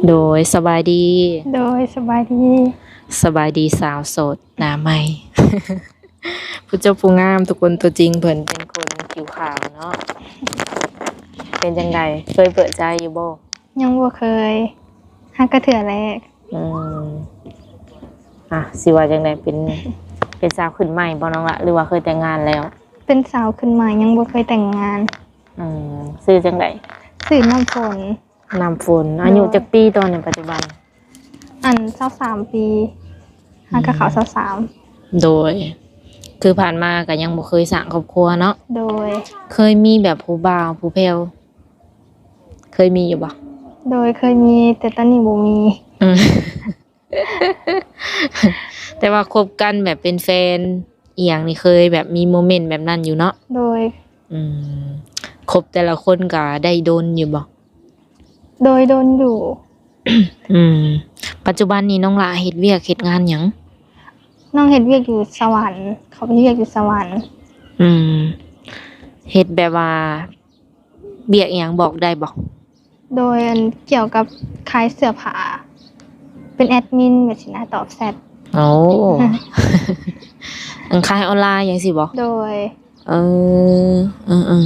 ໂດຍ ສະບາຍດີ. ໂດຍ ສະບາຍດີ. ສະບາຍດີສາວໂສດໜ້າໃໝ່ ຜູ້ເຈົ້າຜູ້ງາມທຸກຄົນ ຕົວຈິງເພິ່ນເປັນຄົນຜິວຂາວເນາະ. ເປັນຈັ່ງໃດ ເຄີຍເປີດໃຈຢູ່ບໍ່? ຍັງບໍ່ເຄີຍ ຮັກກະເທື່ອແລກ. ອືມ ອ່ະ ຊິວ່າຈັ່ງໃດ ເປັນ ເປັນສາວຂຶ້ນໃໝ່ບໍ່ນ້ອງລະ ຫຼືວ່າເຄີຍແຕ່ງງານແລ້ວ? ເປັນສາວຂຶ້ນໃໝ່ ຍັງບໍ່ເຄີຍແຕ່ງງານ. ອືມ ຊື່ຈັ່ງໃດ? ຊື່ນ້ຳຝົນ. ນ້ຳຝົນ ອາຍຸຈັກປີຕອນນີ້ປັດຈຸບັນ? ອັນ ຊາວສາມປີ ຫາກະເຂົ້າຊາວສາມ. ໂດຍ ຄືຜ່ານມາກະຍັງບໍ່ເຄີຍສ້າງຄອບຄົວເນາະ. ໂດຍ ເຄີຍມີແບບຜູ້ບ່າວຜູ້ແພ້ວ ເຄີຍມີຢູ່ບໍ່? ໂດຍ ເຄີຍມີ ແຕ່ຕອນນີ້ບໍ່ມີ. ອືມ ແຕ່ວ່າຄົບກັນແບບເປັນແຟນອີ່ຫຍັງນີ້ ເຄີຍແບບມີໂມເມັນແບບນັ້ນຢູ່ເນາະ? ໂດຍ. ອືມ ຄົບແຕ່ລະຄົນກະໄດ້ດົນຢູ່ບໍ່? ໂດຍ ດົນຢູ່. ອືມ ປັດຈຸບັນນີ້ນ້ອງຫຼ້າເຮັດວຽກເຮັດງານຫຍັງ? ນ້ອງເຮັດວຽກຢູ່ສະຫວັນ ເຂົ້າໄປເຮັດວຽກຢູ່ສະຫວັນ. ອືມ ເຮັດແບບວ່າວຽກອີ່ຫຍັງ ບອກໄດ້ບໍ່? ໂດຍ ອັນ ກ່ຽວກັບຂາຍເສື້ອຜ້າ ເປັນແອດມິນແບບຊີ້ນະ ຕອບແຊັດ. ໂອ້ ອັນ ຂາຍອອນລາຍຈັ່ງຊີ້ບໍ່? ໂດຍ. ເອີ ເອີ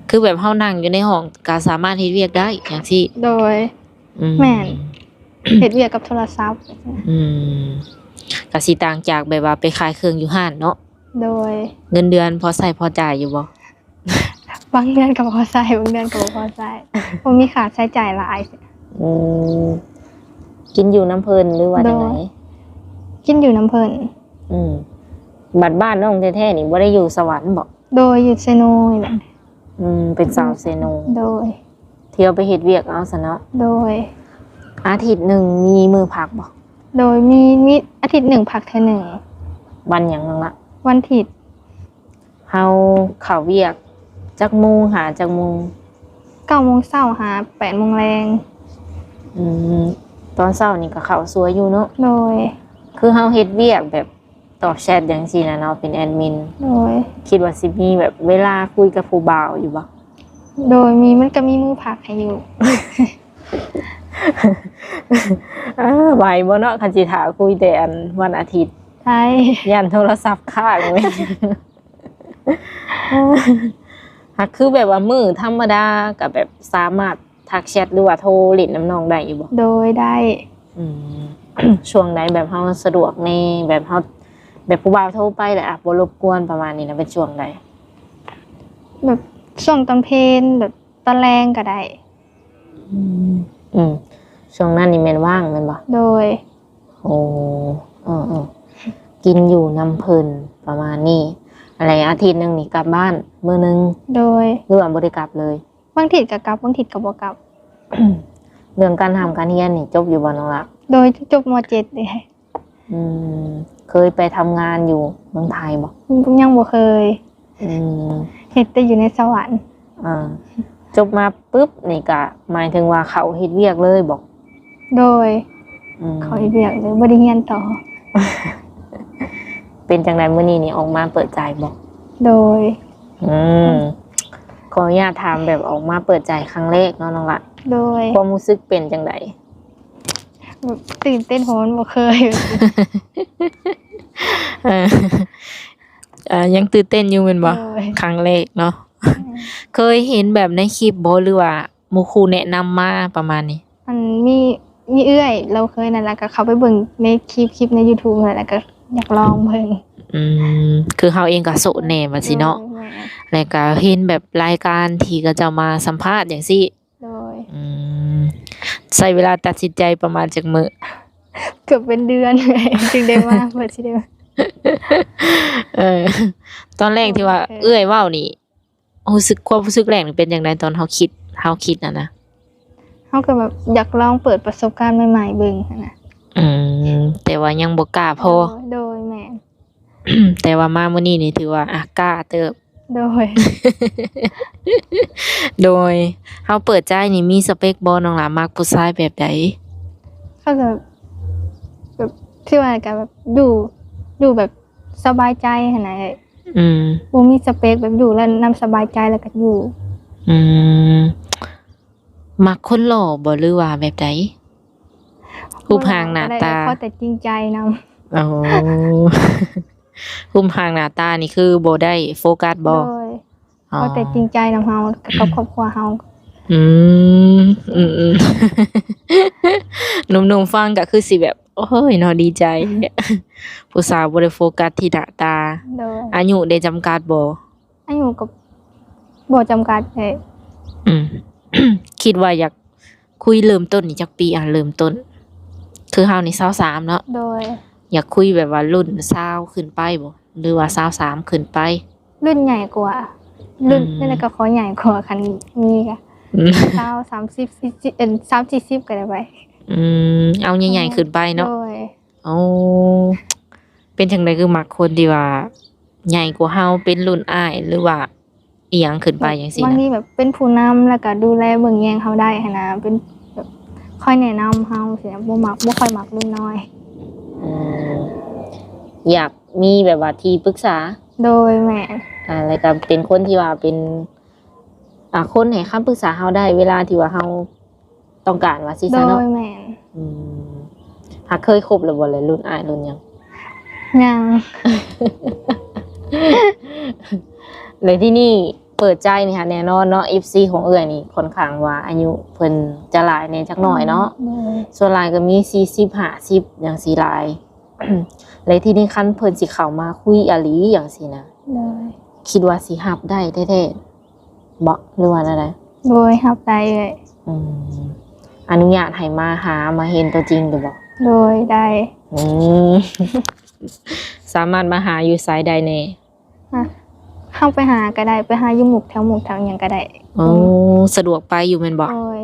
ໆ ຄືແບບເຮົານັ່ງຢູ່ໃນຫ້ອງກະສາມາດເຮັດວຽກໄດ້ຈັ່ງຊີ້? ໂດຍ. ອືມ ແມ່ນ ເຮັດວຽກກັບໂທລະສັບ. ອືມ ກະຊິຕ່າງຈາກແບບວ່າໄປຂາຍເຄື່ອງຢູ່ຮ້ານເນາະ. ໂດຍ. ເງິນເດືອນພໍໃຊ້ພໍຈ່າຍຢູ່ບໍ່? ບາງເດືອນກໍພໍໃຊ້ ບາງເດືອນກໍບໍ່ພໍໃຊ້ ບໍ່ມີຄ່າໃຊ້ຈ່າຍຫຼາຍ. ອືມ ກິນຢູ່ນຳເພິ່ນ ຫຼືວ່າຈັ່ງໃດ? ໂດຍ ກິນຢູ່ນຳເພິ່ນ. ອືມ ບັດບ້ານນ້ອງແທ້ໆນີ້ບໍ່ໄດ້ຢູ່ສະຫວັນບໍ? ໂດຍ ຢູ່ເຊໂນນີ້ແຫຼະ. ອືມ ເປັນສາວເຊໂນ. ໂດຍ. ທ່ຽວໄປເຮັດວຽກເອົາຊັ້ນເນາະ. ໂດຍ. ອາທິດໜຶ່ງມີມື້ພັກບໍ່? ໂດຍ ມີ ມີ ອາທິດໜຶ່ງພັກເທື່ອໜຶ່ງ. ວັນຫຍັງນ້ອງລະ? ວັນທິດ. ເຮົາເຂົ້າວຽກຈັກໂມງຫາຈັກໂມງ? ເກົ້າໂມງເຊົ້າຫາແປດໂມງແລງ. ອືມ ຕອນເຊົ້ານີ້ກໍເຂົ້າສວຍຢູ່ເນາະ. ໂດຍ. ຄືເຮົາເຮັດວຽກແບບຕອບແຊັດຫຍັງຊີ້ນະເນາະ ເປັນແອດມິນ. ໂດຍ. ຄິດວ່າຊິມີແບບເວລາຄຸຍກັບຜູ້ບ່າວຢູ່ບໍ່? ໂດຍ ມີ ມັນກໍມີມື້ພັກໃຫ້ຢູ່. ເອີ ໄຫວບໍ່ເນາະ ຄັນຊິຖ້າຄຸຍແຕ່ອັນວັນອາທິດ? ໄດ້. ຢ້ານໂທລະສັບຄ້າງເວີຍ. ຫາກຄືແບບວ່າມື້ທຳມະດາກໍແບບສາມາດທັກແຊັດ ຫຼືວ່າໂທຫຼິ້ນນຳນ້ອງໄດ້ຢູ່ບໍ່? ໂດຍ ໄດ້. ອືມ ຊ່ວງໃດແບບເຮົາສະດວກແດ່ ແບບເຮົາ ແບບຜູ້ບ່າວໂທໄປແລ້ວ ອະ ບໍ່ລົບກວນປະມານນີ້ນະ ເປັນຊ່ວງໃດ? ແບບຊ່ວງຕອນເພນ ແບບຕອນແລງກໍໄດ້. ອືມ ອືມ ຊ່ວງນັ້ນນີ້ແມ່ນວ່າງແມ່ນບໍ່? ໂດຍ. ໂອ້ ເອີໆ ກິນຢູ່ນຳເພິ່ນປະມານນີ້. ແລ້ວອາທິດໜຶ່ງນີ້ກັບບ້ານມື້ໜຶ່ງ? ໂດຍ. ຫຼືວ່າບໍ່ໄດ້ກັບເລີຍ? ບາງທິດກໍກັບ ບາງທິດກໍບໍ່ກັບ. ເລື່ອງການຮ່ຳການຮຽນນີ້ຈົບຢູ່ບໍ່ນ້ອງລະ? ໂດຍ ຈົບ ມ.ເຈັດ ເດ້. ອືມ ເຄີຍໄປທຳງານຢູ່ເມືອງໄທບໍ່? ຍັງບໍ່ເຄີຍ. ອືມ ເຮັດແຕ່ຢູ່ໃນສະຫວັນ. ອ່າ ຈົບມາປຶບນີ້ກະໝາຍເຖິງວ່າເຂົ້າເຮັດວຽກເລີຍບໍ່? ໂດຍ. ອືມ ເຂົ້າເຮັດວຽກເລີຍ ບໍ່ໄດ້ຮຽນຕໍ່. ເປັນຈັ່ງໃດມື້ນີ້ນີ້ ອອກມາເປີດໃຈບໍ່? ໂດຍ. ອືມ ຂໍອະນຸຍາດຖາມແບບອອກມາເປີດໃຈຄັ້ງແລກເນາະນ້ອງລະ. ໂດຍ. ຄວາມຮູ້ສຶກເປັນຈັ່ງໃດ? ແບບຕື່ນເຕັ້ນ ເພາະມັນບໍ່ເຄີຍ. ເອີ ເອີ ຍັງຕື່ນເຕັ້ນຢູ່ແມ່ນບໍ່? ໂດຍ. ຄັ້ງແລກເນາະ. ແມ່ນ. ເຄີຍເຫັນແບບໃນຄລິບບໍ່ ຫຼືວ່າໝູ່ຄູ່ແນະນຳມາປະມານນີ້? ອັນ ມີ ມີເອື້ອຍລາວເຄີຍນັ້ນ ແລ້ວກໍເຂົ້າໄປເບິ່ງໃນຄລິບ ຄລິບໃນຢູທູບນັ້ນ ແລ້ວກໍຢາກລອງເບິ່ງ. ອືມ ຄືເຮົາເອງກໍໂສດແດ່ວ່າຊີ້ເນາະ. ໂດຍ ແມ່ນ. ແລ້ວກໍເຫັນແບບລາຍການທີ່ເຂົາເຈົ້າມາສຳພາດຈັ່ງຊີ້. ໂດຍ. ອືມ ໃຊ້ເວລາຕັດສິນໃຈປະມານຈັກມື້? ເກືອບເປັນເດືອນ ຈຶ່ງໄດ້ມາ ເພື່ອຊິໄດ້ມາ. ເອີ ຕອນແລກທີ່ວ່າ ໂອເຄ ເອື້ອຍເວົ້ານີ້ ຮູ້ສຶກ ຄວາມຮູ້ສຶກແລກນີ້ເປັນຈັ່ງໃດ ຕອນເຮົາຄິດ ເຮົາຄິດຫັ້ນນະ? ເຮົາກໍແບບຢາກລອງເປີດປະສົບການໃໝ່ໆເບິ່ງຫັ້ນນະ. ອືມ ແຕ່ວ່າຍັງບໍ່ກ້າພໍ. ໂດຍ ໂດຍ ແມ່ນ. ແຕ່ວ່າມາມື້ນີ້ນີ້ຖືວ່າ ອາ ກ້າເຕີບ. ໂດຍ. ໂດຍ. ເຮົາເປີດໃຈນີ້ມີສະເປັກບໍ່ ນ້ອງຫຼ້າ ມັກຜູ້ຊາຍແບບໃດ? ເຂົາກໍແບບ ທີ່ວ່າກໍແບບຢູ່ ຢູ່ແບບສະບາຍໃຈຫັ້ນນະ. ອືມ ບໍ່ມີສະເປັກ ແບບຢູ່ແລ້ວນຳສະບາຍໃຈແລ້ວກໍຢູ່. ອືມ ມັກຄົນຫຼໍ່ບໍ່ ຫຼືວ່າແບບໃດ? ຮູບຮ່າງໜ້າຕາ ກໍໄດ້ ຂໍແຕ່ຈິງໃຈນຳ. ອໍ ຮູບຮ່າງໜ້າຕານີ້ຄືບໍ່ໄດ້ໂຟກັສບໍ່? ໂດຍ ອໍ ຂໍແຕ່ຈິງໃຈນຳເຮົາ ກັບຄອບຄົວເຮົາ. ອືມ ອືມໆ ໜຸ່ມໆຟັງກໍຄືຊິແບບ ໂອ້ຍເນາະ ດີໃຈ ອືມ ຜູ້ສາວບໍ່ໄດ້ໂຟກັສທີ່ໜ້າຕາ. ໂດຍ ອາຍຸໄດ້ຈຳກັດບໍ່? ອາຍຸກໍບໍ່ຈຳກັດເດ. ອືມ ຄິດວ່າຢາກຄຸຍເລີ່ມຕົ້ນນີ້ຈັກປີ? ອ່າ ເລີ່ມຕົ້ນ ຄືເຮົານີ້ຊາວສາມເນາະ. ໂດຍ ຢາກຄຸຍແບບວ່າລຸ້ນຊາວຂຶ້ນໄປບໍ່ ຫຼືວ່າຊາວສາມຂຶ້ນໄປ? ລຸ້ນໃຫຍ່ກວ່າ ລຸ້ນ ອືມ ນັ້ນແຫຼະ ກໍຂໍໃຫຍ່ກວ່າ ຄັນມີກໍ ອືມ ຊາວ ສາມສິບ ສີ່ສິບ ເອີ ສາມສີ່ສິບກໍໄດ້ໄປ. ອືມ ເອົາໃຫຍ່ໆຂຶ້ນໄປເນາະ. ໂດຍ ໂອ້ ເປັນຈັ່ງໃດຄືມັກຄົນທີ່ວ່າໃຫຍ່ກວ່າເຮົາ ເປັນລຸ້ນອ້າຍ ຫຼືວ່າອີ່ຫຍັງຂຶ້ນໄປຈັ່ງຊີ້ນະ? ບາງທີແບບເປັນຜູ້ນຳ ແລ້ວກໍດູແລເບິ່ງແຍງເຮົາໄດ້ຫັ້ນນະ ເປັນແບບຄອຍແນະນຳເຮົາຊີ້ນະ ບໍ່ມັກ ບໍ່ຄ່ອຍມັກລຸ້ນນ້ອຍ. ອືມ ຢາກມີແບບວ່າທີ່ປຶກສາ? ໂດຍ ແມ່ນ. ອ່າ ແລ້ວກໍເປັນຄົນທີ່ວ່າເປັນ ອ່າ ຄົນໃຫ້ຄຳປຶກສາເຮົາໄດ້ ເວລາທີ່ວ່າເຮົາ ຕ້ອງການວ່າຊີ້ຊະເນາະ. ໂດຍ ແມ່ນ. ອືມ ຫາເຄີຍຄົບແລ້ວບໍ່ລະ ລຸ້ນອ້າຍລຸ້ນຫຍັງ? ຍັງ. ແລ້ວທີ່ນີ້ເປີດໃຈນີ້ຫາແນ່ນອນເນາະ ເອັຟຊີຂອງເອື້ອຍນີ້ຄ່ອນຂ້າງວ່າອາຍຸເພິ່ນຈະຫຼາຍແນ່ຈັກໜ້ອຍເນາະ. ໂດຍ ສ່ວນຫຼາຍກໍມີສີ່ສິບ ຫ້າສິບ ຫຍັງຊີ້ຫຼາຍ. ແລ້ວທີ່ນີ້ຄັນເພິ່ນຊິເຂົ້າມາຄຸຍອີ່ຫຼີຫຍັງຊີ້ນະ ໂດຍ ຄິດວ່າຊິຮັບໄດ້ແທ້ໆ ບໍ່ ຫຼືວ່າແນວໃດ? ໂດຍ ຮັບໄດ້ເອີຍ. ອືມ ອະນຸຍາດໃຫ້ມາຫາ ມາເຫັນຕົວຈິງຢູ່ບໍ່? ໂດຍ ໄດ້. ອືມ ສາມາດມາຫາຢູ່ໃສໄດ້ແດ່? ຮະ ເຮົາໄປຫາກໍໄດ້ ໄປຫາຢູ່ໝູກແຖວໝູກແຖວຫຍັງກໍໄດ້. ໂອ້ ອືມ ສະດວກໄປຢູ່ແມ່ນບໍ່? ໂດຍ.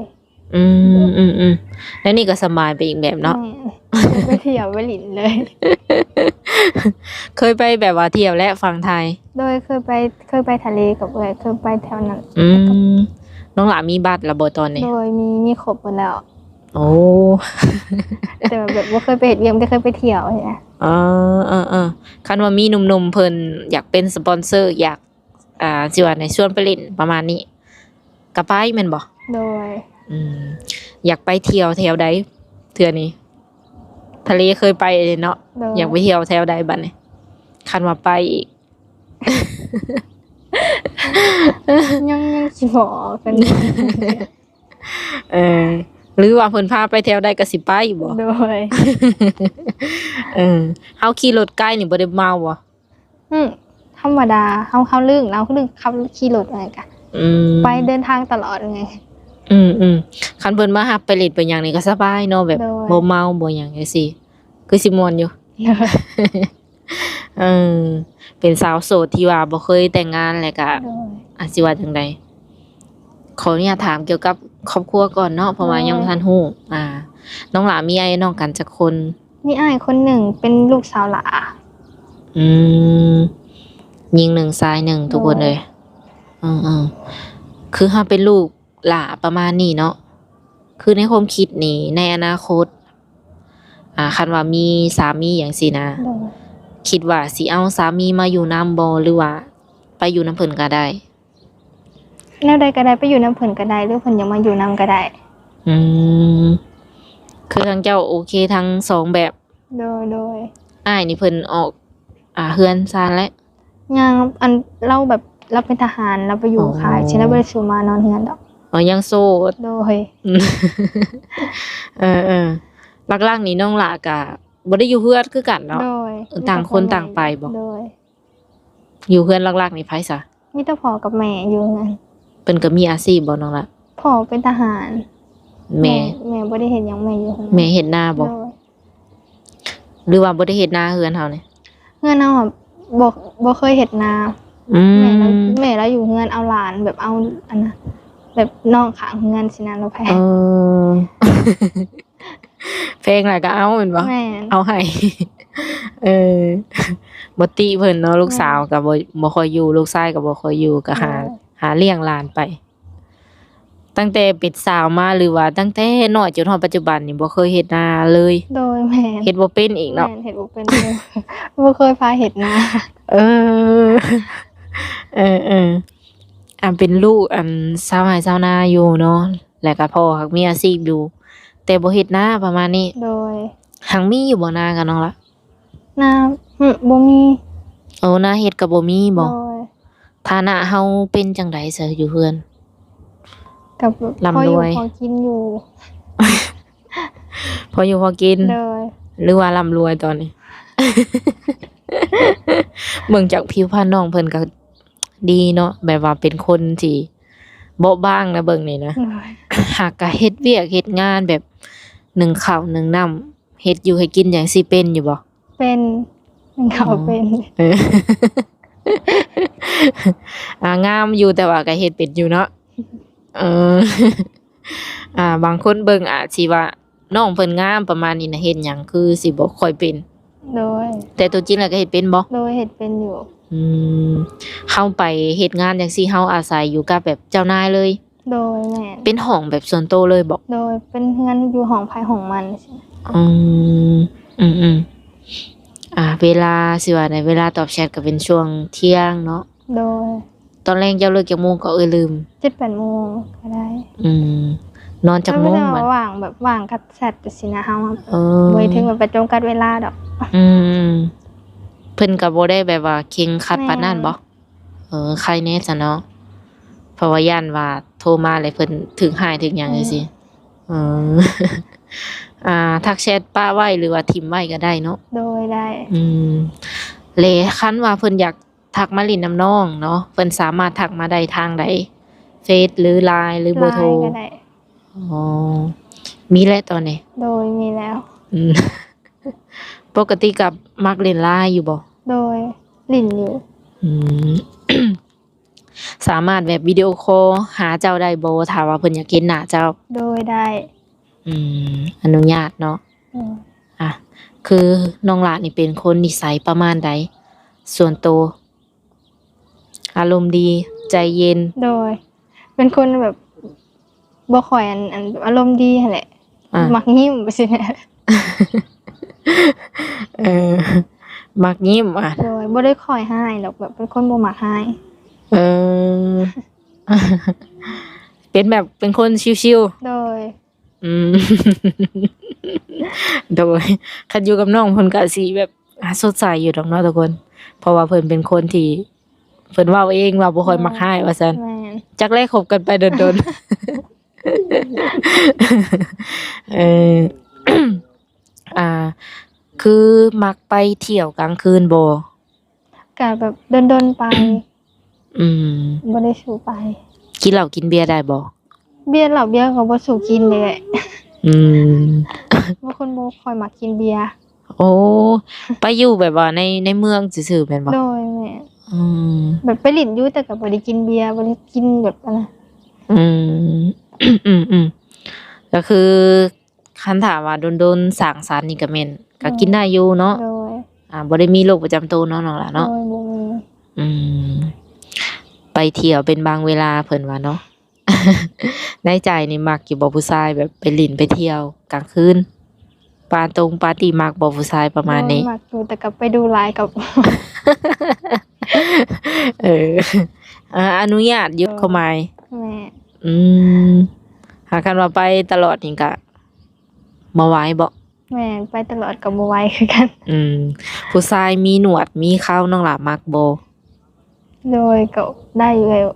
ອືມ ອືມໆ ແລ້ວນີ້ກໍສະບາຍໄປອີກແບບເນາະ. ແມ່ນ ໄປທ່ຽວໄປຫຼິ້ນເລີຍ. ເຄີຍໄປແບບວ່າທ່ຽວແລະຝັ່ງໄທ? ໂດຍ ເຄີຍໄປ ເຄີຍໄປທະເລກັບເອື້ອຍ ເຄີຍໄປແຖວນັ້ນ. ອືມ ນ້ອງຫຼ້າມີບັດແລ້ວບໍ່ຕອນນີ້? ໂດຍ ມີ ມີຄົບໝົດແລ້ວ. ໂອ້ ແຕ່ວ່າແບບບໍ່ເຄີຍໄປເຮັດວຽກ ມີແຕ່ເຄີຍໄປທ່ຽວຊີ້ນະ. ເອີໆໆ ຄັນວ່າມີໜຸ່ມໆເພິ່ນຢາກເປັນສະປອນເຊີ ຢາກ ອ່າ ຊິວ່າໃນຊວນໄປຫຼິ້ນປະມານນີ້ ກໍໄປແມ່ນບໍ່? ໂດຍ. ອືມ ຢາກໄປທ່ຽວແຖວໃດເທື່ອນີ້? ທະເລເຄີຍໄປເນາະ. ໂດຍ. ຢາກໄປທ່ຽວແຖວໃດບັດນີ້ ຄັນວ່າໄປອີກ? ຍັງ ຍັງຊິບອກເພິ່ນ. ເອີ ຫຼືວ່າເພິ່ນພາໄປແຖວໃດກໍຊິໄປບໍ່? ໂດຍ. ເອີ ເຮົາຂີ່ລົດໄກນີ້ບໍ່ໄດ້ເມົາບໍ່? ອືມ ທຳມະດາ ເຮົາ ເຮົາລື່ນ ເຮົາລື່ນຂັບຂີ່ລົດໄປກະ ອືມ ໄປເດີນທາງຕະຫຼອດໄງ. ອືມໆ ຄັນເພິ່ນມາຮັບໄປຫຼິ້ນໄປຫຍັງນີ້ກໍສະບາຍເນາະ ແບບ ໂດຍ ບໍ່ເມົາບໍ່ຫຍັງຈັ່ງຊີ້ ຄືຊິມ່ວນຢູ່. ໂດຍ. ເອີ ເປັນສາວໂສດທີ່ວ່າບໍ່ເຄີຍແຕ່ງງານ ແລ້ວກະ ໂດຍ ອາດຊິວ່າຈັ່ງໃດ ຂໍອະນຸຍາດຖາມກ່ຽວກັບຄອບຄົວກ່ອນເນາະ ເພາະວ່າ ໂດຍ ຍັງບໍ່ທັນຮູ້. ອ່າ ນ້ອງຫຼ້າມີອ້າຍນ້ອງກັນຈັກຄົນ? ມີອ້າຍຄົນໜຶ່ງເປັນລູກສາວຫຼ້າ. ອືມ ຍິງໜຶ່ງຊາຍໜຶ່ງ ໂດຍ ທຸກຄົນເລີຍ. ເອີໆ ຄືເຮົາເປັນລູກຫຼ້າປະມານນີ້ເນາະ ຄືໃນຄວາມຄິດນີ້ ໃນອະນາຄົດ ອ່າ ຄັນວ່າມີສາມີຫຍັງຊີ້ນະ ໂດຍ ຄິດວ່າຊິເອົາສາມີມາຢູ່ນຳບໍ່ ຫຼືວ່າໄປຢູ່ນຳເພິ່ນກໍໄດ້? ແນວໃດກໍໄດ້ ໄປຢູ່ນຳເພິ່ນກໍໄດ້ ຫຼືເພິ່ນຢາກມາຢູ່ນຳກໍໄດ້. ອືມ ຄືທາງເຈົ້າໂອເຄທັງສອງແບບ. ໂດຍໆ. ອ້າຍນີ້ເພິ່ນອອກ ອ່າ ເຮືອນຊານແລ້ວ? ຍັງ ອັນ ລາວແບບ ລາວເປັນທະຫານ ລາວໄປຢູ່ ອໍ ຄ້າຍ ຊິລາວບໍ່ໄດ້ສູ່ມານອນເຮືອນດອກ. ອໍ ຍັງໂສດ. ໂດຍ. ເອີໆ ຫຼັກໆນີ້ນ້ອງຫຼ້າກະບໍ່ໄດ້ຢູ່ເຮືອນຄືກັນເນາະ? ໂດຍ. ຕ່າງຄົນຕ່າງໄປບໍ? ໂດຍ. ຢູ່ເຮືອນຫຼັກໆນີ້ໃຜຊະ? ມີແຕ່ພໍ່ກັບແມ່ຢູ່ເຮືອນ. ເພິ່ນກໍມີອາຊີບບໍ່ນ້ອງລະ? ພໍ່ເປັນທະຫານ. ແມ່? ແມ່ ແມ່ບໍ່ໄດ້ເຮັດຫຍັງ ແມ່ຢູ່ເຮືອນ. ແມ່ເຮັດນາບໍ່? ໂດຍ. ຫຼືວ່າບໍ່ໄດ້ເຮັດນາເຮືອນເຮົານີ້? ເຮືອນເຮົາອະ ບໍ່ ບໍ່ເຄີຍເຮັດນາ. ອືມ. ແມ່ລາວ ແມ່ລາວຢູ່ເຮືອນເອົາຫຼານ ແບບເອົາອັນນະ ແບບນ້ອງຂ້າງເຮືອນຊີ້ນະ ລາວແພງ. ເອີ. ແພງຫຼາຍກໍເອົາແມ່ນບໍ່? ແມ່ນ. ເອົາໃຫ້. ເອີ ບໍ່ຕິເພິ່ນເນາະ ລູກສາວ ແມ່ນ ກໍບໍ່ ບໍ່ຄ່ອຍຢູ່ ລູກຊາຍກໍບໍ່ຄ່ອຍຢູ່ ກໍຫາ ໂດຍ ຫາລ້ຽງຫຼານໄປ. ຕັ້ງແຕ່ເປັນສາວມາ ຫຼືວ່າຕັ້ງແຕ່ນ້ອຍຈົນຮອດປັດຈຸບັນນີ້ ບໍ່ເຄີຍເຮັດນາເລີຍ? ໂດຍ ແມ່ນ. ເຮັດບໍ່ເປັນອີກເນາະ? ແມ່ນ ເຮັດບໍ່ເປັນເລີຍ ບໍ່ເຄີຍພາເຮັດນາ. ເອີ ເອີໆ ອັນເປັນລູກອັນຊາວໄຮ່ຊາວນາຢູ່ເນາະ. ແລ້ວກໍພໍ່ຫາກມີອາຊີບຢູ່ ແຕ່ບໍ່ເຮັດນາ ປະມານນີ້. ໂດຍ. ຫາກມີຢູ່ບໍ່ນາກັບນ້ອງລະ? ນາ ຫຶ ບໍ່ມີ. ໂອ້ ນາເຮັດກໍບໍ່ມີບໍ່? ໂດຍ. ຖານະເຮົາເປັນຈັ່ງໃດຊະຢູ່ເຮືອນ? ກໍ ລຳລວຍ ພໍຢູ່ພໍກິນຢູ່. ພໍຢູ່ພໍກິນ. ໂດຍ. ຫຼືວ່າລຳລວຍຕອນນີ້? ເບິ່ງຈາກຜິວພຣນນ້ອງເພິ່ນກໍດີເນາະ ແບບວ່າເປັນຄົນທີ່ເບາະບາງນະ ເບິ່ງນີ້ນະ. ໂດຍ. ຫາກກະເຮັດວຽກເຮັດງານແບບໜຶ້ງເຂົ້າໜຶ້ງນ້ຳ ເຮັດຢູ່ໃຫ້ກິນຫຍັງຊີ້ເປັນຢູ່ບໍ່? ເປັນ ໜຶ້ງເຂົ້າເປັນ. ອໍ ເອີ ອ່າ ງາມຢູ່ ແຕ່ວ່າກໍເຮັດເປັນຢູ່ເນາະ. ເອີ ອ່າ ບາງຄົນເບິ່ງອາດຊິວ່ານ້ອງເພິ່ນງາມປະມານນີ້ນະ ເຮັດຫຍັງຄືຊິບໍ່ຄ່ອຍເປັນ? ໂດຍ. ແຕ່ຕົວຈິງແລ້ວກໍເຮັດເປັນບໍ່? ໂດຍ ເຮັດເປັນຢູ່. ອືມ ເຮົາໄປເຮັດງານຈັ່ງຊີ້ ເຮົາອາໄສຢູ່ກັບແບບເຈົ້ານາຍເລີຍ? ໂດຍ ແມ່ນ. ເປັນຫ້ອງແບບສ່ວນໂຕເລີຍບໍ? ໂດຍ ເປັນເຮືອນຢູ່ຫ້ອງໃຜຫ້ອງມັນຊີ້. ອືມ ອືມໆ ອ່າ ເວລາ ຊິວ່າໃດ ເວລາຕອບແຊັດກໍເປັນຊ່ວງທ່ຽງເນາະ? ໂດຍ. ຕອນແລງເຈົ້າເລີກຈັກໂມງກໍ ເອີຍ ລືມ. ເຈັດແປດໂມງກໍໄດ້. ອືມ ນອນຈັກໂມງບັດ? ວ່າງແບບວ່າງກັບແຊັດຊີ້ນະ ເຮົາ ເອີ ບໍ່ໄດ້ເຖິງແບບໄປຈຳກັດເວລາດອກ. ອືມ ເພິ່ນກໍບໍ່ໄດ້ແບບວ່າເຄັ່ງຄັດປານນັ້ນບໍ? ແມ່ນ. ເອີ ໄຄແດ່ຊະເນາະ ເພາະວ່າຢ້ານວ່າໂທມາແລ້ວເພິ່ນຖືກຮ້າຍຖືກຫຍັງ ອືມ ຈັ່ງຊີ້. ເອີ ອ່າ ທັກແຊັດປະໄວ້ ຫຼືວ່າຖິ້ມໄວ້ກໍໄດ້ເນາະ? ໂດຍ ໄດ້. ອືມ ແລະ ຄັນວ່າເພິ່ນຢາກທັກມາຫຼິ້ນນຳນ້ອງເນາະ ເພິ່ນສາມາດທັກມາໄດ້ທາງໃດ? ເຟສ ຫຼື ລາຍ ຫຼື ເບີໂທ? ລາຍກໍໄດ້. ອໍ ມີແລ້ວຕອນນີ້? ໂດຍ ມີແລ້ວ. ອືມ ປົກກະຕິກໍມັກຫຼິ້ນລາຍຢູ່ບໍ່? ໂດຍ ຫຼິ້ນຢູ່. ອືມ ສາມາດແບບວິດີໂອຄໍຫາເຈົ້າໄດ້ບໍ່ ຖ້າວ່າເພິ່ນຢາກເຫັນໜ້າເຈົ້າ? ໂດຍ ໄດ້. ອືມ ອະນຸຍາດເນາະ. ອືມ ອ່ະ ຄືນ້ອງຫຼ້ານີ້ເປັນຄົນນິໄສປະມານໃດ ສ່ວນໂຕ? ອາລົມດີ ໃຈເຢັນ? ໂດຍ ເປັນຄົນແບບບໍ່ຄ່ອຍ ອັນ ອັນ ອາລົມດີຫັ້ນແຫຼະ. ອ່າ ມັກຍິ້ມຊີ້ນະ. ເອີ ມັກຍິ້ມ. ອ່ະ ໂດຍ ບໍ່ໄດ້ຄ່ອຍຮ້າຍດອກ ແບບເປັນຄົນບໍ່ມັກຮ້າຍ. ເອີ ເປັນແບບເປັນຄົນຊິວໆ. ໂດຍ. ອືມ ໂດຍ ຄັນຢູ່ກັບນ້ອງເພິ່ນກໍຊິແບບ ອ່າ ສົດໃສຢູ່ດອກເນາະທຸກຄົນ ເພາະວ່າເພິ່ນເປັນຄົນທີ່ເພິ່ນເວົ້າເອງວ່າບໍ່ຄ່ອຍມັກຮ້າຍວ່າຊັ້ນ. ແມ່ນ ຈັກແລຄົບກັນໄປດົນໆ. ເອີ ອ່າ ຄືມັກໄປທ່ຽວກາງຄືນບໍ່? ກະແບບດົນໆໄປ. ອືມ ບໍ່ໄດ້ສູບໄປ. ກິນເຫຼົ້າກິນເບຍໄດ້ບໍ່? ເບຍ ເຫຼົ້າເບຍກໍບໍ່ສູບກິນເດ້. ອືມ ເປັນຄົນບໍ່ຄ່ອຍມັກກິນເບຍ. ໂອ້ ໄປຢູ່ແບບວ່າໃນ ໃນເມືອງຊື່ໆແມ່ນບໍ່? ໂດຍ ແມ່ນ. ອືມ ແບບໄປຫຼິ້ນຢູ່ ແຕ່ກໍບໍ່ໄດ້ກິນເບຍ ບໍ່ໄດ້ກິນແບບອັນນັ້ນ. ອືມ ອືມໆ ກໍຄື ຄັນຖ້າວ່າດົນໆສັງສັນນີ້ກໍແມ່ນ ກໍກິນໄດ້ຢູ່ເນາະ. ໂດຍ ອ່າ ບໍ່ໄດ້ມີໂລກປະຈຳໂຕເນາະ ນ້ອງຫຼ້າເນາະ. ໂດຍ ບໍ່ມີ. ອືມ ໄປທ່ຽວເປັນບາງເວລາເພິ່ນວ່າເນາະ. ໃນໃຈນີ້ມັກຢູ່ບໍ່ ຜູ້ຊາຍແບບໄປຫຼິ້ນໄປທ່ຽວກາງຄືນ ປາຕົງປາຕີ ມັກບໍ່ຜູ້ຊາຍປະມານນີ້? ໂດຍ ມັກຢູ່ ແຕ່ກໍໄປດູຫຼາຍກໍ ເອີ ອະ ອະນຸຍາດຢູ່ ຄວາມໝາຍ. ແມ່ນ. ອືມ ຫາຄັນວ່າໄປຕະຫຼອດນີ້ກະບໍ່ໄຫວບໍ? ແມ່ນ ໄປຕະຫຼອດກໍບໍ່ໄຫວຄືກັນ. ອືມ ຜູ້ຊາຍມີໜວດມີເຂົາ ນ້ອງຫຼ້າມັກບໍ່? ໂດຍ ກໍໄດ້ຢູ່ແລ້ວ.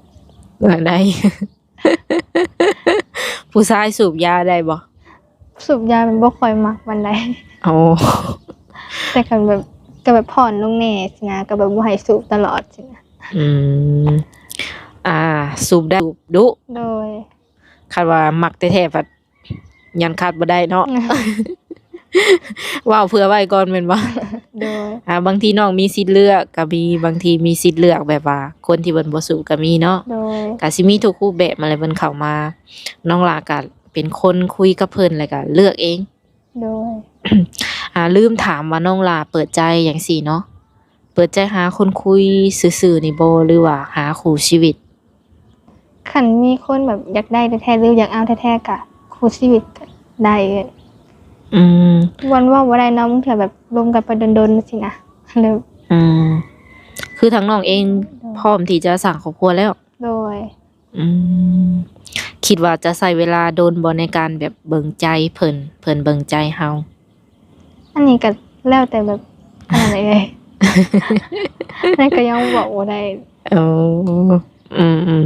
ເອີ ໄດ້. ຜູ້ຊາຍສູບຢາໄດ້ບໍ່? ສູບຢາມັນບໍ່ຄ່ອຍມັກປານໃດ. ໂອ້ ແຕ່ຄັນແບບ ກໍແບບຜ່ອນລົງແດ່ຊີ້ນະ ກໍແບບບໍ່ໃຫ້ສູບຕະຫຼອດຊີ້ນະ. ອືມ ອ່າ ສູບໄດ້ ສູບດຸ. ໂດຍ. ຄັນວ່າມັກແທ້ໆ ພັດ ຍັນຂາດບໍ່ໄດ້ເນາະ. ເວົ້າເຜື່ອໄວ້ກ່ອນແມ່ນບໍ່? ໂດຍ. ອ່າ ບາງທີນ້ອງມີສິດເລືອກກໍມີ ບາງທີມີສິດເລືອກແບບວ່າຄົນທີ່ເພິ່ນບໍ່ສູບກໍມີເນາະ. ໂດຍ. ກໍຊິມີທຸກຮູບແບບມາແຫຼະ ເພິ່ນເຂົ້າມາ ນ້ອງຫຼ້າກໍເປັນຄົນຄຸຍກັບເພິ່ນ ແລ້ວກໍເລືອກເອງ. ໂດຍ. ອ່າ ລືມຖາມວ່ານ້ອງຫຼ້າເປີດໃຈຈັ່ງຊີ້ເນາະ ເປີດໃຈຫາຄົນຄຸຍຊື່ໆນີ້ບໍ່ ຫຼືວ່າຫາຄູ່ຊີວິດ? ຄັນມີຄົນແບບຢາກໄດ້ແທ້ໆ ຫຼືຢາກເອົາແທ້ໆ ກະຄູ່ຊີວິດກະໄດ້. ອືມ ມັນເວົ້າບໍ່ໄດ້ເນາະ ບາງເທື່ອແບບລົມກັນໄປດົນໆ ຊີ້ນະ. ອືມ ຄືທາງນ້ອງເອງ ໂດຍ ພ້ອມທີ່ຈະສ້າງຄອບຄົວແລ້ວ? ໂດຍ. ອືມ ແ ຄິດວ່າຈະໃຊ້ເວລາດົນບໍ່ໃນການແບບເບິ່ງໃຈເພິ່ນ ເພິ່ນເບິ່ງໃຈເຮົາ? ອັນນີ້ກໍແລ້ວແຕ່ແບບ ອັນນັ້ນເອີຍ ນັ້ນກໍຍັງບອກບໍ່ໄດ້. ໂອ້ ອືມ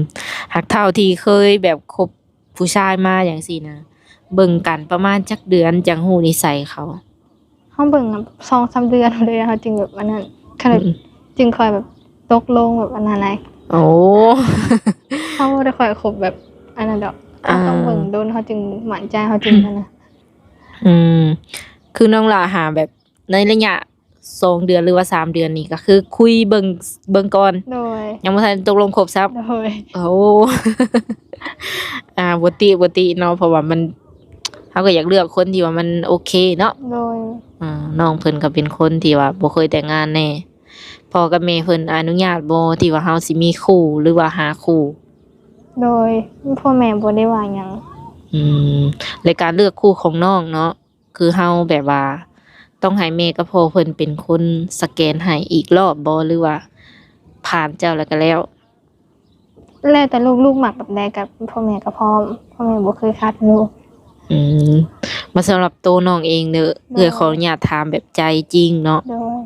ໆ ຫາກເທົ່າທີ່ເຄີຍແບບຄົບຜູ້ຊາຍມາຈັ່ງຊີ້ນະ ເບິ່ງກັນປະມານຈັກເດືອນຈັ່ງຮູ້ນິໄສເຂົາ? ເຮົາເບິ່ງສອງສາມເດືອນພຸ້ນເດ ເຮົາຈຶ່ງແບບອັນນັ້ນ ຄັນແບບ ອືມ ຈຶ່ງຄ່ອຍແບບຕົກລົງແບບອັນນັ້ນນະ. ໂອ້ ເຮົາບໍ່ໄດ້ຄ່ອຍຄົບແບບອັນນັ້ນດອກ ເຮົາຕ້ອງ ອ່າ ເບິ່ງດົນ ເຮົາຈຶ່ງໝັ້ນໃຈ ເຮົາຈຶ່ງອັນນັ້ນ. ອືມ ຄືນ້ອງຫຼ້າຫາແບບໃນໄລຍະສອງເດືອນ ຫຼືວ່າສາມເດືອນນີ້ ກໍຄືຄຸຍເບິ່ງ ເບິ່ງກ່ອນ ໂດຍ ຍັງບໍ່ທັນຕົກລົງຄົບຊ້ຳ. ໂດຍ ໂອ້ ອ່າ ບໍ່ຕິ ບໍ່ຕິເນາະ ເພາະວ່າມັນ ເຮົາກໍຢາກເລືອກຄົນທີ່ວ່າມັນໂອເຄເນາະ. ໂດຍ ອ່າ ນ້ອງເພິ່ນກໍເປັນຄົນທີ່ວ່າບໍ່ເຄີຍແຕ່ງງານແດ່ ພໍ່ກັບແມ່ເພິ່ນອະນຸຍາດບໍ່ ທີ່ວ່າເຮົາຊິມີຄູ່ ຫຼືວ່າຫາຄູ່? ໂດຍ ພໍ່ແມ່ບໍ່ໄດ້ວ່າຫຍັງ. ອືມ ແລະ ການເລືອກຄູ່ຂອງນ້ອງເນາະ ຄືເຮົາແບບວ່າຕ້ອງໃຫ້ແມ່ກັບພໍ່ເພິ່ນເປັນຄົນສະແກນໃຫ້ອີກລອບບໍ່ ຫຼືວ່າຜ່ານເຈົ້າແລ້ວກໍແລ້ວ? ແລ້ວແຕ່ລູກ ລູກມັກແບບໃດກໍພໍ່ແມ່ກໍພ້ອມ ພໍ່ແມ່ບໍ່ເຄີຍຂັດລູກ. ອືມ ມາສຳລັບໂຕນ້ອງເອງເດີ ໂດຍ ເອື້ອຍຂໍອະນຸຍາດຖາມແບບໃຈຈິງເນາະ. ໂດຍ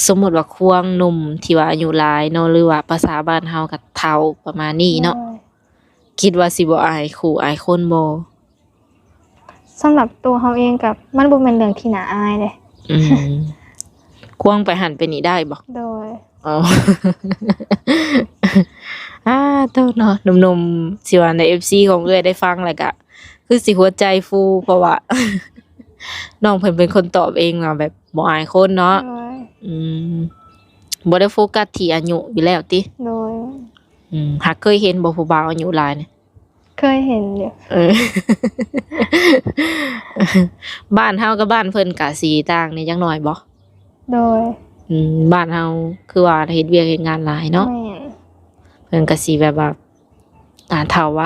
ສົມມຸດວ່າຄວາງໜຸ່ມທີ່ວ່າອາຍຸຫຼາຍເນາະ ຫຼືວ່າພາສາບ້ານເຮົາກໍເຖົ້າປະມານນີ້ເນາະ. ໂດຍ ຄິດວ່າຊິບໍ່ອາຍຄູ່ອາຍຄົນບໍ່? ສຳລັບຕົວເຮົາເອງກໍມັນບໍ່ແມ່ນເລື່ອງທີ່ໜ້າອາຍເດ້. ອືມ ຄວາງໄປຫັ້ນໄປນີ້ໄດ້ບໍ່? ໂດຍ ອໍ ອາ ໂຕເນາະ ໜຸ່ມໆ ຊິວ່າໃນເອັຟຊີຂອງເອື້ອຍໄດ້ຟັງແລ້ວກະຄືຊິຫົວໃຈຟູ ເພາະວ່ານ້ອງເພິ່ນເປັນຄົນຕອບເອງວ່າແບບບໍ່ອາຍຄົນເນາະ. ໂດຍ ອືມ ບໍ່ໄດ້ໂຟກັສທີ່ອາຍຸຢູ່ແລ້ວຕິ? ໂດຍ ອືມ ຫາກເຄີຍເຫັນບໍ່ຜູ້ບ່າວອາຍຸຫຼາຍນີ້? ເຄີຍເຫັນຢູ່. ເອີ ບ້ານເຮົາກັບບ້ານເພິ່ນກະຊິຕ່າງແດ່ຈັກໜ້ອຍບໍ່? ໂດຍ ອືມ ບ້ານເຮົາຄືວ່າເຮັດວຽກເຮັດງານຫຼາຍເນາະ. ແມ່ນ ເພິ່ນກະຊິແບບວ່າ ອ່າ ເຖົ້າໄວ.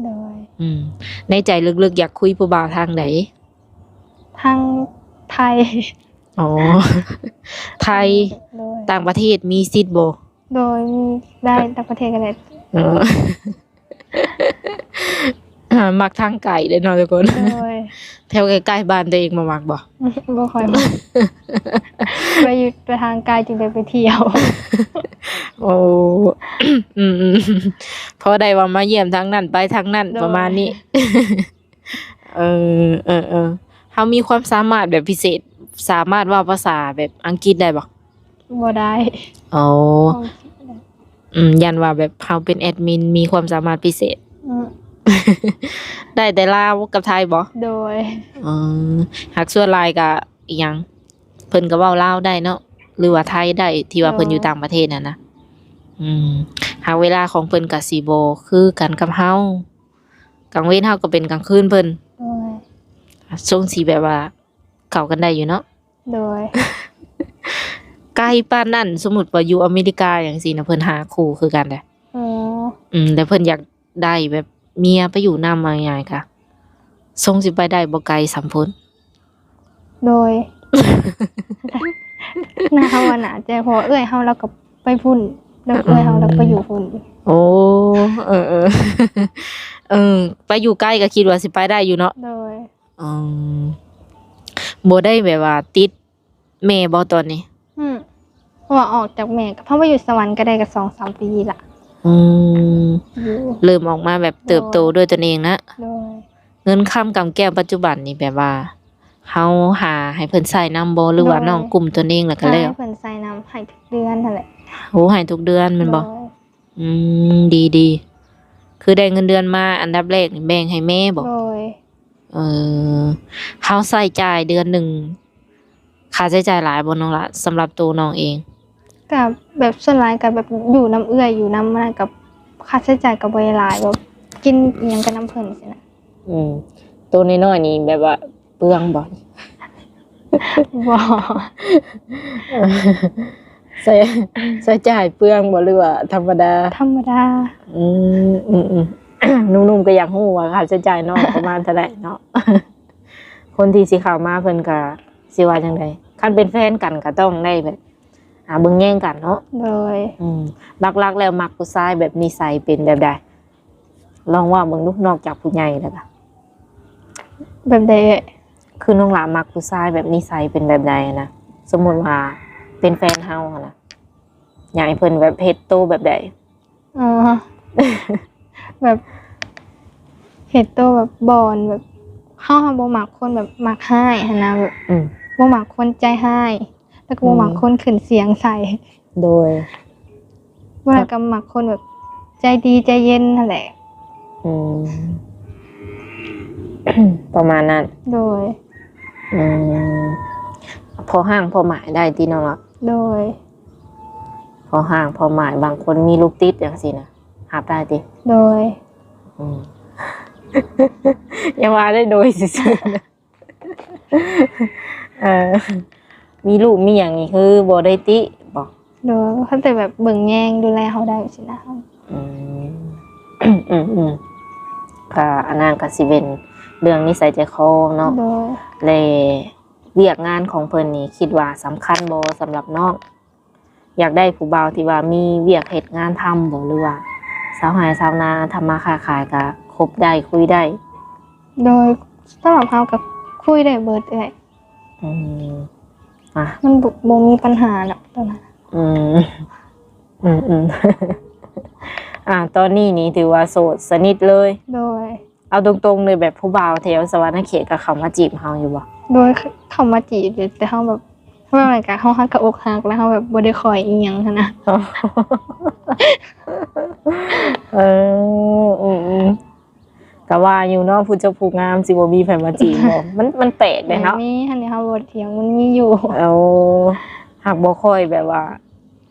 ໂດຍ ອືມ ໃນໃຈເລິກໆ ຢາກຄຸຍຜູ້ບ່າວທາງໃດ? ທາງໄທ. ອໍ ໄທ. ໂດຍ ຕ່າງປະເທດມີສິດບໍ່? ໂດຍ ມີໄດ້ ຕ່າງປະເທດກໍໄດ້. ເອີ ອ່າ ມັກທາງໄກເດ້ເນາະທຸກຄົນ. ໂດຍ ແຖວໃກ້ໆ ບ້ານຕົວເອງບໍ່ມັກບໍ່? ບໍ່ຄ່ອຍມັກ ໄປຢູ່ ໄປທາງໄກຈຶ່ງໄດ້ໄປທ່ຽວ. ໂອ້ ອືມໆ ພໍໄດ້ວ່າມາຢ້ຽມທາງນັ້ນ ໄປທາງນັ້ນ ໂດຍ ປະມານນີ້. ເອີ ເອີໆ ເຮົາມີຄວາມສາມາດແບບພິເສດ ສາມາດເວົ້າພາສາແບບອັງກິດໄດ້ບໍ່? ບໍ່ໄດ້. ອໍ ອັງກິດໄດ້. ອືມ ຢ້ານວ່າແບບເຮົາເປັນແອດມິນ ມີຄວາມສາມາດພິເສດ. ອືມ ໄດ້ແຕ່ລາວກັບໄທບໍ່? ໂດຍ ອໍ ຫາກສ່ວນຫຼາຍກະອີ່ຫຍັງ ເພິ່ນກໍເວົ້າລາວໄດ້ເນາະ ຫຼືວ່າໄທໄດ້ ທີ່ວ່າເພິ່ນ ໂດຍ ຢູ່ຕ່າງປະເທດຫັ້ນນະ. ອືມ ຫາກເວລາຂອງເພິ່ນກະຊິບໍ່ຄືກັນກັບເຮົາ. ກາງເວັນເຮົາກໍເປັນກາງຄືນເພິ່ນ. ໂດຍ ຊົງຊິແບບວ່າເຂົ້າກັນໄດ້ຢູ່ເນາະ. ໂດຍ ໄກປານນັ້ນ ສົມມຸດວ່າຢູ່ອາເມລິກາຫຍັງຊີ້ນະ ເພິ່ນຫາຄູ່ຄືກັນເດ້. ອໍ ອືມ ແຕ່ເພິ່ນຢາກໄດ້ແບບເມຍໄປຢູ່ນຳ ເວົ້າງ່າຍໆ ກະຊົງຊິໄປໄດ້ບໍ່ໄກສ່ຳພຸ້ນ. ໂດຍ ໜ້າເຮົາວ່າໜ້າຈະ ເພາະວ່າເອື້ອຍເຮົາລາວກໍໄປພຸ້ນ ແລ້ວເອື້ອຍເຮົາລາວກໍໄປຢູ່ພຸ້ນ. ໂອ້ ເອີໆ ເອີ ໄປຢູ່ໄກກໍຄິດວ່າຊິໄປໄດ້ຢູ່ເນາະ. ໂດຍ ອືມ ບໍ່ໄດ້ແບບວ່າຕິດແມ່ບໍ່ຕອນນີ້? ອືມ ເພາະວ່າອອກຈາກແມ່ ເພາະວ່າຢູ່ສະຫວັນກໍໄດ້ກໍສອງສາມປີລະ. ອືມ ຢູ່ ເລີ່ມອອກມາແບບເຕີບໂຕ ໂດຍ ດ້ວຍຕົນເອງນະ. ໂດຍ ເງິນຄຳກຳແກ້ວປັດຈຸບັນນີ້ ແບບວ່າເຮົາຫາໃຫ້ເພິ່ນໃຊ້ນຳບໍ່ ຫຼືວ່າ ໂດຍ ນ້ອງກຸ້ມຕົນເອງແລ້ວກໍແລ້ວ? ຫາໃຫ້ເພິ່ນໃຊ້ນຳ ໃຫ້ທຸກເດືອນຫັ້ນແຫຼະ. ໂອ້ ໃຫ້ທຸກເດືອນແມ່ນບໍ່? ໂດຍ ອືມ ດີໆ ຄືໄດ້ເງິນເດືອນມາ ອັນດັບແລກນີ້ແບ່ງໃຫ້ແມ່ບໍ່? ໂດຍ ເອີ ເຮົາໃຊ້ຈ່າຍເດືອນໜຶ່ງ ຄ່າໃຊ້ຈ່າຍຫຼາຍບໍ່ນ້ອງລະ ສຳລັບໂຕນ້ອງເອງ? ກະແບບສ່ວນຫຼາຍກະແບບຢູ່ນຳເອື້ອຍ ຢູ່ນຳນັ້ນ ກະຄ່າໃຊ້ຈ່າຍກະບໍ່ໄດ້ຫຼາຍ ແບບກິນອີ່ຫຍັງກະນຳເພິ່ນຊີ້ນະ. ອືມ ໂຕນ້ອຍໆນີ້ແບບວ່າເປືອງບໍ່? ບໍ່ ໃຊ້ ໃຊ້ຈ່າຍເປືອງບໍ່ ຫຼືວ່າທຳມະດາ? ທຳມະດາ. ອືມ ອືມໆ ໜຸ່ມໆກໍຢາກຮູ້ວ່າຄ່າໃຊ້ຈ່າຍນ້ອງປະມານເທົ່າໃດເນາະ. ຄົນທີ່ຊິເຂົ້າມາເພິ່ນກໍຊິວ່າຈັ່ງໃດ? ຄັນເປັນແຟນກັນກໍຕ້ອງໄດ້ແບບ ອ່າ ເບິ່ງແຍງກັນເນາະ. ໂດຍ ອືມ ຫຼັກໆແລ້ວມັກຜູ້ຊາຍແບບນິໄສເປັນແບບໃດ? ລອງເວົ້າເບິ່ງດູ ນອກຈາກຜູ້ໃຫຍ່ແລ້ວກະ ແບບໃດເອີຍ? ຄືນ້ອງຫຼ້າມັກຜູ້ຊາຍແບບນິໄສເປັນແບບໃດນະ? ສົມມຸດວ່າເປັນແຟນເຮົາຫັ້ນນະ ຢາກໃຫ້ເພິ່ນແບບເຮັດໂຕແບບໃດ? ອໍ ແບບເຮັດໂຕແບບບໍ່ ແບບ ເຮົາ ເຮົາບໍ່ມັກຄົນແບບມັກຮ້າຍຫັ້ນນະ ແບບ ອືມ ບໍ່ມັກຄົນໃຈຮ້າຍ ແລ້ວກໍບໍ່ມັກ ອືມ ຄົນຂຶ້ນສຽງໃສ່. ໂດຍ ບໍ່ ແລ້ວກໍມັກຄົນແບບໃຈດີໃຈເຢັນຫັ້ນແຫຼະ. ອືມ ປະມານນັ້ນ. ໂດຍ ອືມ ພໍຮ່າງພໍໝາຍໄດ້ຕິນ້ອງເນາະ? ໂດຍ ພໍຮ່າງພໍໝາຍ ບາງຄົນມີລູກຕິດຈັ່ງຊີ້ນະ ຮັບໄດ້ຕິ? ໂດຍ ອືມ ຢ່າວ່າໄດ້ໂດຍຊື່ໆນະ. ເອີ ມີລູກມີຫຍັງນີ້ຄືບໍ່ໄດ້ຕິບໍ? ໂດຍ ຄັນແຕ່ແບບເບິ່ງແຍງດູແລເຮົາໄດ້ຊີ້ນະ. ອືມ ອືມໆ ກະອັນນັ້ນກະຊິເປັນເລື່ອງນິໄສໃຈຄໍເນາະ. ໂດຍ ແລະ ວຽກງານຂອງເພິ່ນນີ້ຄິດວ່າສຳຄັນບໍ່ສຳລັບນ້ອງ? ຢາກໄດ້ຜູ້ບ່າວທີ່ວ່າມີວຽກເຮັດງານທຳບໍ ຫຼືວ່າຊາວໄຮ່ຊາວນາ ທຳມາຄ້າຂາຍກະຄົບໄດ້ຄຸຍໄດ້? ໂດຍ ສຳລັບເຮົາກະຄຸຍໄດ້ເບິດເອື້ອຍ. ອືມ ອ່ະ ມັນບໍ່ ບໍ່ມີປັນຫາດອກໂຕນັ້ນ. ອືມ ອືມໆ ອ່າ ຕອນນີ້ນີ້ຖືວ່າໂສດສະໜິດເລີຍ? ໂດຍ ເອົາຕົງໆເລີຍ ແບບຜູ້ບ່າວແຖວສະຫວັນນະເຂດກໍເຂົ້າມາຈີບເຮົາຢູ່ບໍ່? ໂດຍ ເຂົ້າມາຈີບຢູ່ ແຕ່ເຮົາແບບ ເວົ້າຫຍັງກະເຮົາຮັກກັບອົກຫັກ ແລ້ວເຮົາແບບບໍ່ໄດ້ຄ່ອຍອີ່ຫຍັງຫັ້ນນະ. ເອີ ອືມໆ ກະວ່າຢູ່ເນາະ ຜູ້ຈົບຜູ້ງາມຊິບໍ່ມີໃຜມາຈີບບໍ່? ມັນ ມັນແປກເດ້ເນາະ. ມັນມີຫັ້ນເດ ເຮົາບໍ່ຖຽງ ມັນມີຢູ່. ໂອ້ ຫາກບໍ່ຄ່ອຍແບບວ່າ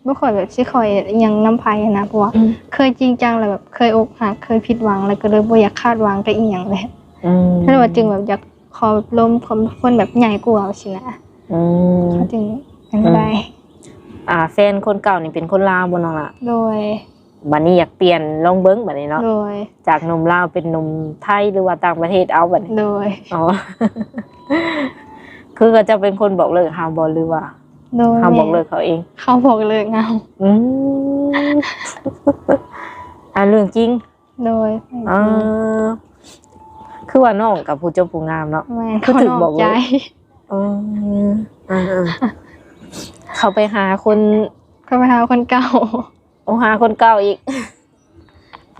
ບໍ່ຄ່ອຍແບບຊິຄ່ອຍອີ່ຫຍັງນຳໃຜຫັ້ນນະ ເພາະວ່າ ອືມ ເຄີຍຈິງຈັງແລ້ວແບບເຄີຍອົກຫັກ ເຄີຍຜິດຫວັງ ແລ້ວກໍເລີຍບໍ່ຢາກຄາດຫວັງກັບອີ່ຫຍັງເລີຍ. ອືມ ແລ້ວວ່າຈຶ່ງແບບຢາກຂໍແບບລົມຄວາມຄົນແບບໃຫຍ່ກວ່າຊີ້ນະ. ອືມ ເຂົາຈຶ່ງເປັນໄດ້. ອ່າ ແຟນຄົນເກົ່ານີ້ເປັນຄົນລາວບໍ່ນ້ອງລະ? ໂດຍ ບັດນີ້ຢາກປ່ຽນລອງເບິ່ງບັດນີ້ເນາະ. ໂດຍ ຈາກໜຸ່ມລາວເປັນໜຸ່ມໄທ ຫຼືວ່າຕ່າງປະເທດເອົາບັດນີ້? ໂດຍ ອໍ ຄືເຂົາເຈົ້າເປັນຄົນບອກເລີກເຮົາບໍ່ ຫຼືວ່າ ໂດຍ ເຮົາບອກເລີກເຂົາເອງ? ເຂົາບອກເລີກເຮົາ. ອືມ ອ່າ ເລື່ອງຈິງ? ໂດຍ ເອີ ຄືວ່ານ້ອງກັບຜູ້ຈົບຜູ້ງາມເນາະ. ແມ່ນ ຄືຖືກບອກເລີກ. ອໍ ເອີໆ ເຂົາໄປຫາຄົນ ເຂົາໄປຫາຄົນເກົ່າ. ໂອ້ ຫາຄົນເກົ່າອີກ.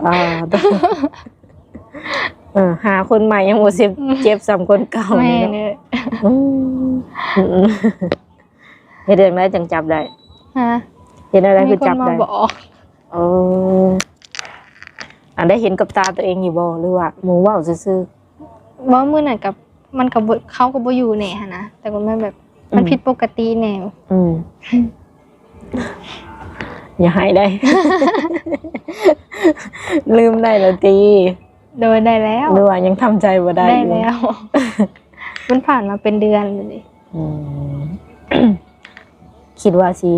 ອ່າ ເອີ ຫາຄົນໃໝ່ຍັງບໍ່ເຈັບ ອືມ ເຈັບສ່ຳຄົນເກົ່າ. ແມ່ນເນາະ. ອືມ ອືມໆ ເຮັດຈັ່ງໃດຈັ່ງຈັບໄດ້? ຮະ? ເຮັດແນວໃດຄືຈັບໄດ້? ມີຄົນມາບອກ. ເອີ ອັນໄດ້ເຫັນກັບຕາຕົວເອງຢູ່ບໍ່ ຫຼືວ່າໝູ່ເວົ້າຊື່ໆ? ບໍ່ ມື້ນັ້ນກໍ ມັນກໍບໍ່ ເຂົາກໍບໍ່ຢູ່ແດ່ຫັ້ນນະ ແຕ່ວ່າມັນແບບ ອືມ ມັນຜິດປົກກະຕິແດ່. ອືມ ຢ່າໄຫ້ໄດ໋. ລືມໄດ້ແລ້ວຕິ? ໂດຍ ໄດ້ແລ້ວ. ຫຼືວ່າຍັງທຳໃຈບໍ່ໄດ້ຢູ່? ໄດ້ແລ້ວ ມັນຜ່ານມາເປັນເດືອນແລ້ວເດ. ອືມ ຄິດວ່າຊິ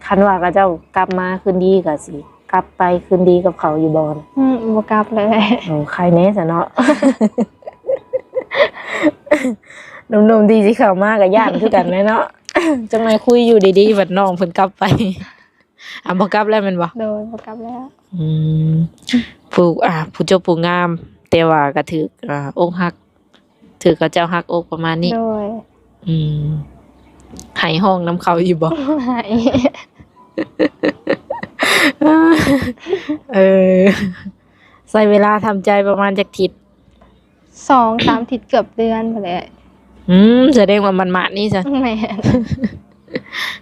ຄັນວ່າເຂົາເຈົ້າກັບມາຄືນດີ ກໍຊິກັບໄປຄືນດີກັບເຂົາຢູ່ບໍ່? ອືມ ບໍ່ກັບເລີຍ. ໂອ້ ໄຄແດ່ຊະເນາະ. ໜຸ່ມໆທີ່ຊິເຂົ້າມາກໍຢ້ານຄືກັນແຫຼະເນາະ. ຈັກໜ່ອຍຄຸຍຢູ່ດີໆ ບັດນ້ອງເພິ່ນກັບໄປ. ອ່າ ບໍ່ກັບແລ້ວແມ່ນບໍ່? ໂດຍ ບໍ່ກັບແລ້ວ. ອືມ ຜູ້ ອ່າ ຜູ້ຈົບຜູ້ງາມ ແຕ່ວ່າກໍຖືກ ອ່າ ອົກຫັກ ຖືກເຂົາເຈົ້າຫັກອົກປະມານນີ້. ໂດຍ. ອືມ ໄຫ້ຮ້ອງນຳເຂົາຢູ່ບໍ່? ໄຫ້. ເອີ ໃຊ້ເວລາທຳໃຈປະມານຈັກທິດ? ສອງສາມທິດ ເກືອບເດືອນພຸ້ນແຫຼະ. ອືມ ສະແດງວ່າໝາດໆນີ້ຊະ. ແມ່ນ.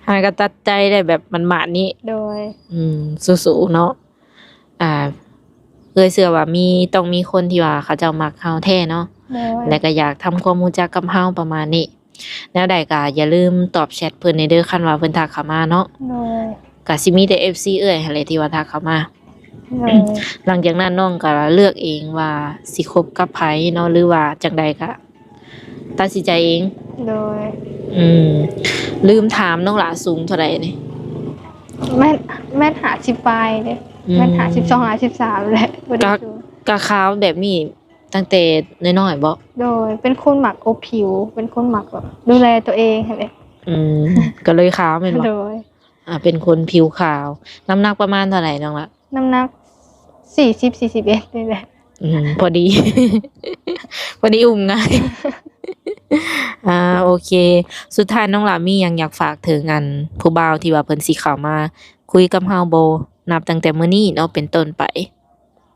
ຫາກໍຕັດໃຈໄດ້ແບບໝາດໆນີ້. ໂດຍ. ອືມ ສູ້ໆເນາະ. ອ່າ ເອື້ອຍເຊື່ອວ່າມີ ຕ້ອງມີຄົນທີ່ວ່າເຂົາເຈົ້າມັກເຮົາແທ້ເນາະ. ໂດຍ. ແລະກໍຢາກທຳຄວາມຮູ້ຈັກກັບເຮົາປະມານນີ້. ແນວໃດກໍຢ່າລືມຕອບແຊັດເພິ່ນແດ່ເດີ ຄັນວ່າເພິ່ນທັກເຂົ້າມາເນາະ. ໂດຍ. ກໍຊິມີແຕ່ເອັຟຊີເອື້ອຍຫັ້ນແຫຼະທີ່ວ່າທັກເຂົ້າມາ. ໂດຍ. ຫຼັງຈາກນັ້ນນ້ອງກໍເລືອກເອງວ່າຊິຄົບກັບໃຜເນາະ ຫຼືວ່າຈັ່ງໃດກໍ ຕັດສິນໃຈເອງ. ໂດຍ. ອືມ ລືມຖາມ ນ້ອງຫຼ້າສູງເທົ່າໃດນີ້? ແມັດ ແມັດຫ້າສິບປາຍເດ້. ອືມ ແມັດຫ້າສິບສອງ ຫ້າສິບສາມແຫຼະ ບໍ່ໄດ້ສູງ. ກະຂາວແບບນີ້ຕັ້ງແຕ່ນ້ອຍໆບໍ? ໂດຍ ເປັນຄົນມັກອົບຜິວ ເປັນຄົນມັກແບບດູແລຕົວເອງຫັ້ນແຫຼະ. ອືມ ກໍເລີຍຂາວແມ່ນບໍ່? ໂດຍ. ອ່າ ເປັນຄົນຜິວຂາວ. ນ້ຳໜັກປະມານເທົ່າໃດນ້ອງລະ? ນ້ຳໜັກ ສີ່ສິບ ສີ່ສິບເອັດນີ້ແຫຼະ. ອືມ ພໍດີ ພໍດີອຸ້ມງ່າຍ. ອ່າ ໂອເຄ ສຸດທ້າຍນ້ອງຫຼ້າມີຫຍັງຢາກຝາກເຖິງອັນຜູ້ບ່າວທີ່ວ່າເພິ່ນຊິເຂົ້າມາຄຸຍກັບເຮົາບໍ່ ນັບຕັ້ງແຕ່ມື້ນີ້ເນາະ ເປັນຕົ້ນໄປ?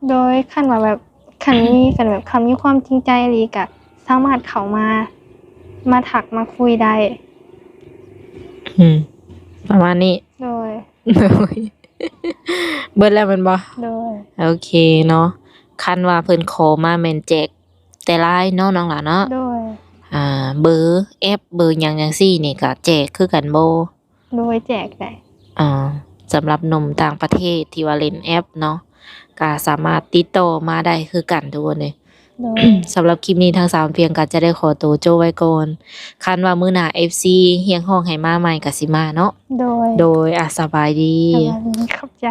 ໂດຍ ຄັນວ່າແບບ ຄັນມີ ຄັນແບບ ຄັນມີຄວາມຈິງໃຈອີ່ຫຼີກະສາມາດເຂົ້າມາ ມາທັກມາຄຸຍໄດ້. ອືມ ປະມານນີ້. ໂດຍ ໂດຍ ເບິດແລ້ວແມ່ນບໍ່? ໂດຍ ໂອເຄເນາະ. ຄັນວ່າເພິ່ນຂໍມາແມ່ນແຈກແຕ່ LINE ເນາະ ນ້ອງຫຼ້າເນາະ? ໂດຍ ອ່າ ເບີແອັບ ເບີຫຍັງຈັ່ງຊີ້ນີ້ກະແຈກຄືກັນບໍ່? ໂດຍ ແຈກໄດ້. ອ່າ ສຳລັບໜຸ່ມຕ່າງປະເທດທີ່ວ່າຫຼິ້ນແອັບເນາະ ກະສາມາດຕິດຕໍ່ມາໄດ້ຄືກັນທຸກຄົນເອີຍ. ໂດຍ ສຳລັບຄລິບນີ້ທາງສາວພຽງກະຈະໄດ້ຂໍໂຕຈົບໄວ້ກ່ອນ. ຄັນວ່າມື້ໜ້າ ເອັຟຊີ ຮຽກຮ້ອງໃຫ້ມາໃໝ່ກະຊິມາເນາະ. ໂດຍ ໂດຍ ອ່າ ສະບາຍດີ. ສະບາຍດີ ຂອບໃຈ.